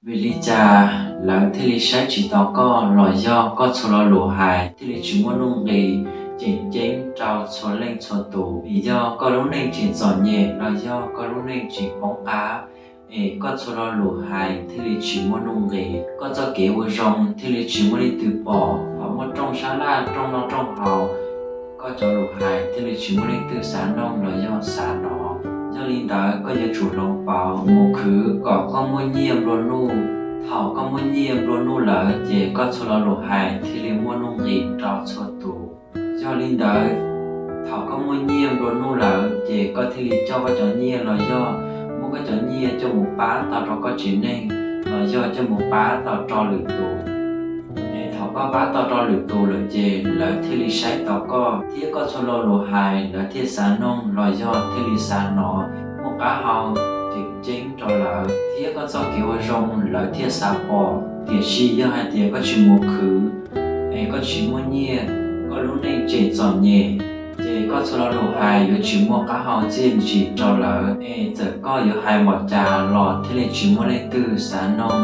Vim li cas lawv thiaj li saib tsis taus koj, los yog koj txhua lo lus hais thiaj li tsis muaj nuj nqis tseem ceeb rau txhua leej txhua tus? Vim yog koj lub neej tseem txom nyem los yog koj lub neej tseem poob qab, es koj txhua lo lus hais thiaj li tsis muaj nuj nqis, koj txoj kev ua zoo thiaj li tsis muaj leej twg pom. Thaum muaj rooj sab laj, rooj noj rooj haus, koj cov lus hais thiaj li tsis muaj leej twg xav noog los yog xav hnov. Yog li ntawd koj yuav tsum hloov pauv mus khwv kom koj muaj nyiaj nplua nuj. Thaum koj muaj nyiaj nplua nuj lawm ces koj txhua lo lus hais thiaj li muaj nuj nqis rau txhua tus. Yog li ntawd, thaum koj muaj nyiaj nplua nuj lawm ces koj thiaj li coj koj cov nyiaj los yog muab koj cov nyiaj coj mus pab tau rau koj tsev neeg, los yog coj mus pab tau rau lwm tus. Es thaum koj pab tau rau lwm tus lawm ces lawv thiaj li saib taus koj, thiab koj txhua lo lus hais lawv thiaj xav noog los yog thiaj li xav hnov, muaj qab hau tseem ceeb rau lawv, thiab koj txoj kev ua zoo lawv thiaj xav pom. Tiam sis yog hais tias koj tsis mus khwv, es koj tsis muaj nyiaj, koj lub neej tseem txom nyem, ces koj txhua lo lus hais yuav tsis muaj qab hau txiaj ntsig rau lawv, es txawm koj yuav hais npaum cas los thiaj li tsis muaj leej twg xav noog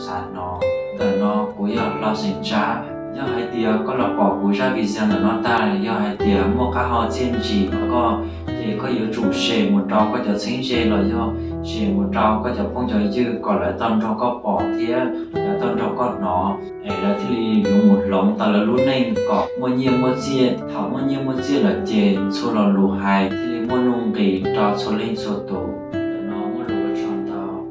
xav hnov. Ntawm no kuv yog Hlo Xeem Tsab, yog hais tias koj los pom kuv zaj video ntawm no tag, yog hais tias muaj qab hau txiaj ntsig rau koj, ces koj yuav tsum share mus rau koj cov txheeb ze los yog share mus rau koj cov phooj cov ywg kom lawv tau nrog koj pom thiab lawv tau nrog koj hnov, es lawv thiaj li yuav mus hloov tau lawv lub neej kom muaj nyiaj muaj txiaj. Thaum muaj nyiaj muaj txiaj lawm ces txhua lo lus hais thiaj li muaj nuj nqis rau txhua leej txhua tus.